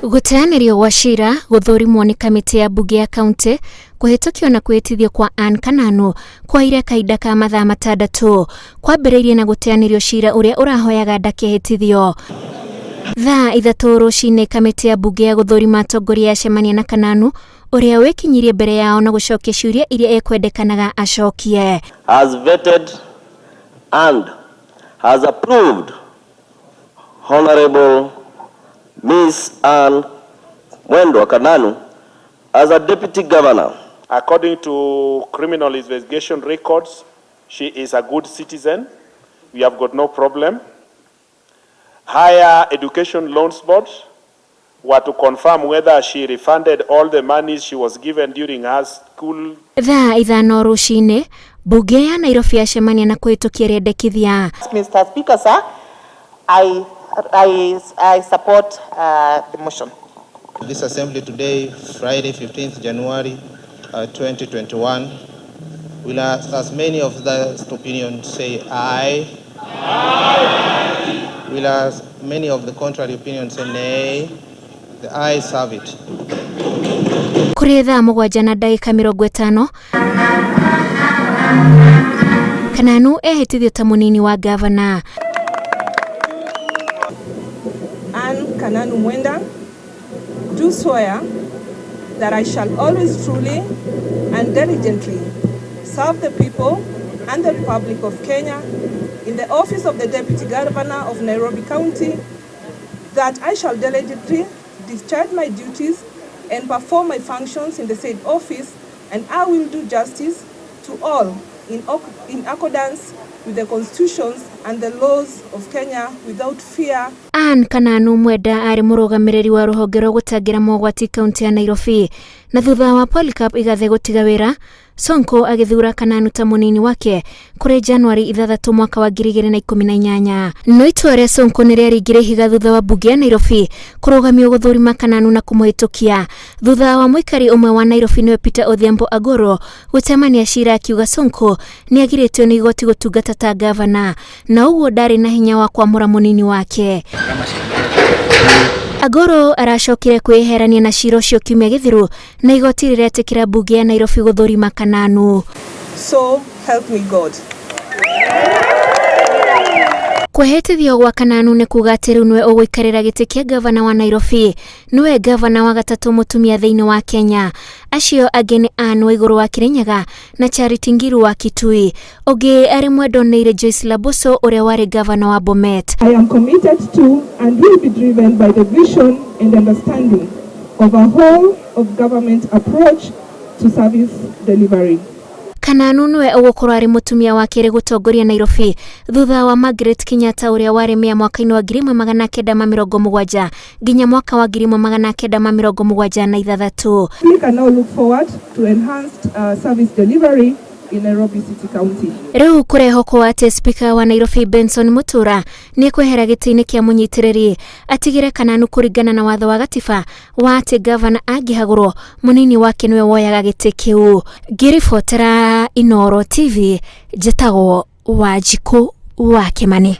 Gũteanĩrio gwa cira gũthũrimwo nĩ kamĩtĩ ya mbunge ya kaunti kũhĩtũkio na kwĩhĩtithio kwa Ann Kananu kwaire kahinda ka mathaa matandatũ kwambĩrĩirie na gũteanĩrio cira ũrĩa ũrahoyaga ndakehĩtithio. Thaa 3 rũcinĩ kamĩtĩ ya mbunge ya gũthũrima atongoria yacemania na Kananu ũrĩa wĩkinyirie mbere yao na gũcokia ciũria iria ekwendekanaga acokie. Has vetted and has approved Honorable Miss Ann Mwendwa Kananu as a deputy governor. According to criminal investigation records, she is a good citizen. We have got no problem. Higher Education Loans Board were to confirm whether she refunded all the monies she was given during her school. Thaa 5 rũcinĩ mbunge ya Nairobi yacemania na kũhĩtũkia rĩendekithia. Mr. Speaker, sir, I support the motion. This assembly today, Friday, 15th January 2021, will as many of the opinion say aye. Aye. Will as many of the contrary opinion say nay. The ayes have it. Kũrĩ thaa 7 na ndagĩka 50 Kananu ehĩtithio ta mũnini wa gavana. Ann Kananu Mwenda, do swear that I shall always truly and diligently serve the people and the Republic of Kenya in the office of the Deputy Governor of Nairobi County, that I shall diligently discharge my duties and perform my functions in the said office, and I will do justice to all in accordance with the constitutions and the laws of Kenya without fear. Ann Kananu Mwenda arĩ mũrũgamĩrĩri wa rũhonge rwa gũtangĩra mogwati kaunti ya Nairobi, na thutha wa Polycarp Igathe gũtiga wĩra, Sonko agĩthura Kananu ta mũnini wake kũrĩ Januari 6 mwaka wa 2018. No itua rĩa Sonko nĩ rĩaringire ihiga thutha wa mbunge ya Nairobi kũrũgamio gũthũrima Kananu na kũmũhĩtũkia. Thutha wa mũikari ũmwe wa Nairobi nĩwe Peter Odhiambo Agoro gũtemania cira akiuga Sonko nĩ agirĩtio nĩ igoti gũtungata ta gavana na ũguo ndarĩ na hinya wa kwamũra mũnini wake. Agoro aracokire kwĩyeherania na cira ũcio kiumia gĩthiru na igoti rĩretĩkĩra mbunge ya Nairobi gũthũrima Kananu. So help me God. Kwĩhĩtithio gwa Kananu nĩ kuga atĩ rĩu nĩwe ũgũikarĩra gĩtĩ kĩa gavana wa Nairobi. Nĩwe gavana wa gatatũ mũtumia thĩinĩ wa Kenya. Acio angĩ nĩ Anne Waigũrũ wa Kirinyaga na Charity Ngiru wa Kitui. Ũngĩ arĩ mwendwa nĩ Joyce Laboso ũrĩa warĩ gavana wa Bomet. I am committed to and will be driven by the vision and understanding of a whole of government approach to service delivery. Kananu nĩwe ũgũkorwo arĩ mũtumia wa kerĩ gũtongoria Nairobi thutha wa Margaret Kenyatta ũrĩa warĩ meya mwaka-inĩ wa 1970 nginya mwaka wa 1976. We can now look forward to enhanced service delivery in Nairobi City County. Rĩu kũrehokwo atĩ Speaker wa Nairobi Benson Mutura nĩ kwehera gĩtĩ-inĩ kĩa mũnyitĩrĩri atigĩre Kananu kũringana na watho wa gatiba wa atĩ gavana angĩhagũrwo mũnini wake nĩwe woyaga gĩtĩ kĩu. Ngĩribotera Inooro TV njĩtagwo Wanjikũ wa Kĩmani.